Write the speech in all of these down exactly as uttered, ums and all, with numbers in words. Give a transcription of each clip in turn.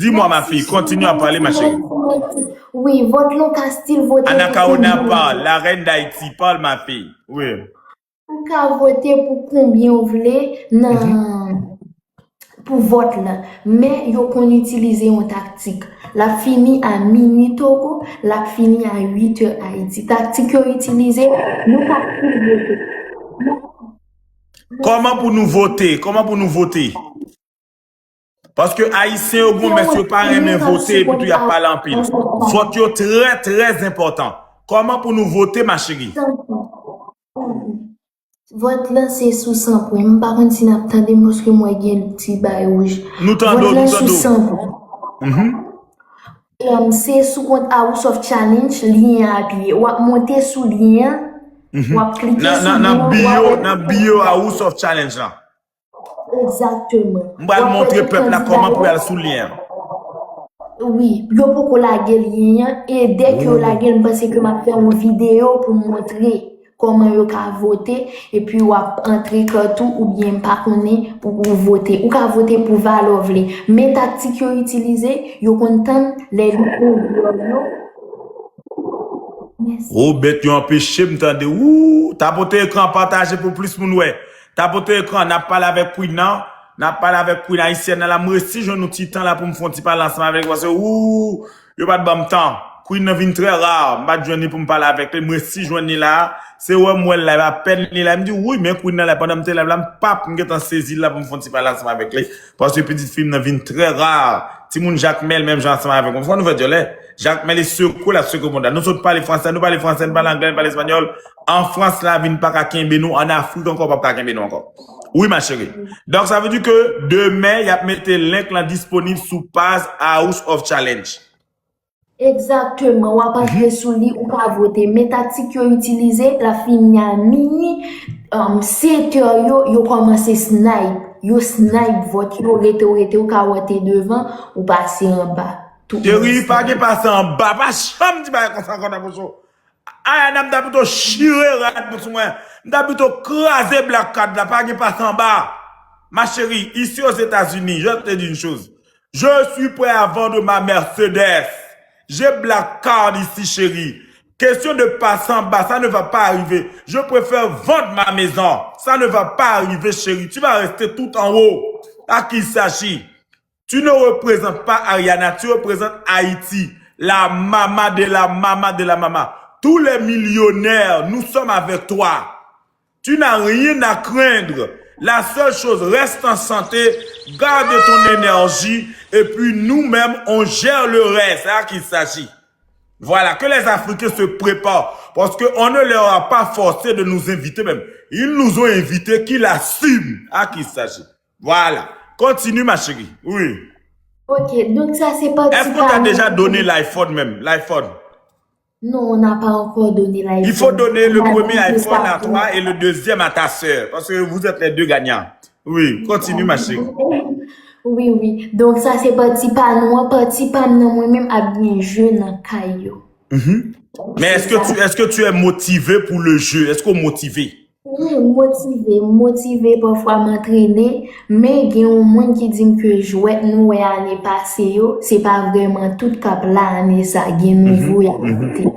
Dis-moi, ma fille, continue à parler, ma chérie. Wi, vòt lan ou ka still vote. Anacaona, parle. La reine d'Haïti, parle, ma fille. Oui. Ou ka vote pou konbyen ou vle nan pou vòt lan. Men yo konn itilize yon taktik. L ap fini a minui Togo, l ap fini a uit è Ayiti. Taktik yo itilize, nou ka still vote. Kòman pou nou vote? Kòman pou nou vote? Paske Ayisyen yo gwo mès, yo pa renmen vote, epi tou y ap pale anpil. Vòt yo trè, trè enpòtan. Kòman pou nou vote, ma chérie? Vòt lan se sou san pwen. M pa konn si n ap tande m paske m wè gen ti bay wouj. Nou tande w, nou tande w. Vòt lan sou san pwen. Um, se sou kont House of Challenge, lyen an ap ye. W ap monte sou lyen an, w ap klike sou lyen an, w ap wè. Nan bio House of Challenge lan. Egzakteman. M pral montre pèp la kòman pou y al sou lyen an. Wi, yo poko lage lyen an, e dèke yo lage l, m panse ke m ap fè yon videyo pou m montre kòman yo ka vote, epi w ap antre kart ou oubyen m pa konnen pou ou vote. Ou ka vote pou valè w vle. Men taktik yo itilize, yo konn tann lè li ouvè yo. Ou bèt yo anpeche m tande. Wou, tapote ekran, pataje pou plis moun wè. Tapote ekran, n ap pale avèk Queen nan. N ap pale avèk Queen ayisyèn nan la. M resi jwenn yon ti tan la pou m fè yon ti pale ansanm avèk li. Paske wou, yo pa t ban m tan. Queen nan vin trè ra. M pa t jwenn li pou m pale avèk li. M resi jwenn li la. Se wè m wè l la, apèn li la. M di, wi, men Queen nan la. Pandan m te live la, m pap, m gentan sezi l la pou m fè yon ti pale ansanm avèk li. Paske pitit fi m nan vin trè ra. Timoun Jakmèl, menm jan ansanm avèk mwen. Fò nou fè dyòlè. Jakmèl e sekwe l ap sekwe mond la. Nou sot pale fransè, nou pale fransè, nou pale anglè, nou pale espanyòl. An Frans la vin pa ka kenbe nou, an Afrik ankò p ap ka kenbe nou ankò. Wi, ma chérie. Donk, sa vle di ke demen, y ap mete link lan disponib sou paj House of Challenge. Egzakteman, w ap antre sou li, ou ka vote. Men taktik yo itilize, l ap fini a minui, um, sèt è yo, yo kòmanse snipe. Yo snipe vòt yo, rete w rete, ou ka wè te devan, ou pase anba. Cheri, pa gen pase anba, pa janm di bagay konsa ankò nan bouch ou. Ayana, m ta pito chire rad pou sou mwen. M ta pito kraze black card la, pa gen pase anba. Ma chérie, ici aux États-Unis, je te dis une chose. Je suis prêt à vendre ma Mercedes. J'ai black card ici, chérie. Question de passer en bas, ça ne va pas arriver. Je préfère vendre ma maison. Ça ne va pas arriver, chérie. Tu vas rester tout en haut. À qui il s'agit? Tu ne représentes pas Ariana, tu représentes Haïti. La mama de la mama de la mama. Tous les millionnaires, nous sommes avec toi. Tu n'as rien à craindre. La seule chose, reste en santé, garde ton énergie, et puis nous-mêmes, on gère le reste. C'est à qui il s'agit. Voilà, que les Africains se préparent, parce qu'on ne leur a pas forcé de nous inviter même. Ils nous ont invités, qu'ils l'assument. À qui il s'agit. Voilà. Continue, ma chérie. Oui. Ok, donk sa se pati pa nou. Est-ce qu'on t'a déjà donné l'iPhone même? L'iPhone? Non, on n'a pas encore donné l'iPhone. Il faut donner le premier iPhone à toi et le deuxième à ta sœur, parce que vous êtes les deux gagnants. Oui, continue, ma chérie. Wi, wi. Donk, sa se pati pa nou an, pati pa m nan mwen menm ap gen je nan kay yo. Mais est-ce que tu, est-ce que tu es motivé pour le jeu? Est-ce que tu es motivé? Wi, motive, motive, pafwa m antrene, men gen yon moun ki di m ke jwèt nou wè ane pase yo, se pa vrèman tout k ap la ane sa, gen nouvo y ap monte.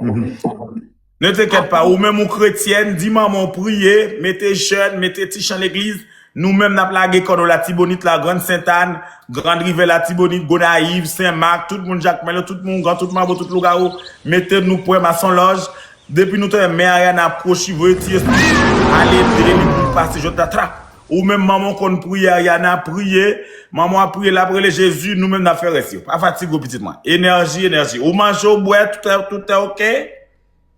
Ne t'inquiète pas, ou menm ou kretyèn, di manman w priye, mete jèn, mete ti chan legliz, nou menm n ap lage kò nou Latibonit la, Grann Sentàn, Grann Rivè Latibonit, Gonayiv, Senmak, tout moun Jakmèl yo, tout moun gran, tout mabo, tout lougawou, mete nou prè, mason lòj, Depi nou tande men Ariana ap kwochi, voye ti espri ale ede li pou l pase jòt la tra. Ou menm manman w konn priye, Ariana priye, manman w ap priye, l ap rele Jezi, nou menm n ap fè rès yo. Pa fatige w pitit mwen. Enèji, enèji. Ou manje, w bwè, tout, tout est ok?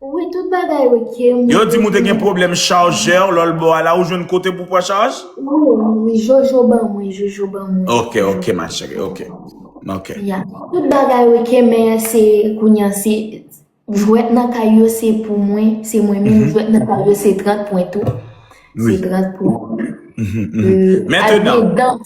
Wi, tout bagay ok. Yo di m ou te gen pwoblèm chajè, lò l bò a la, ou jwenn kote pou pran chaj? Wi, wi, Jojo ban mwen, Jojo ban mwen. Ok, ok, ma chérie, ok. Ok. Ya. Tout bagay ok, men se kounye a se Jwèt nan kay yo se pou mwen, se mwen menm, jwèt nan kay yo se trant pwen tou. Se trant pwen. Maintenant, maintenant,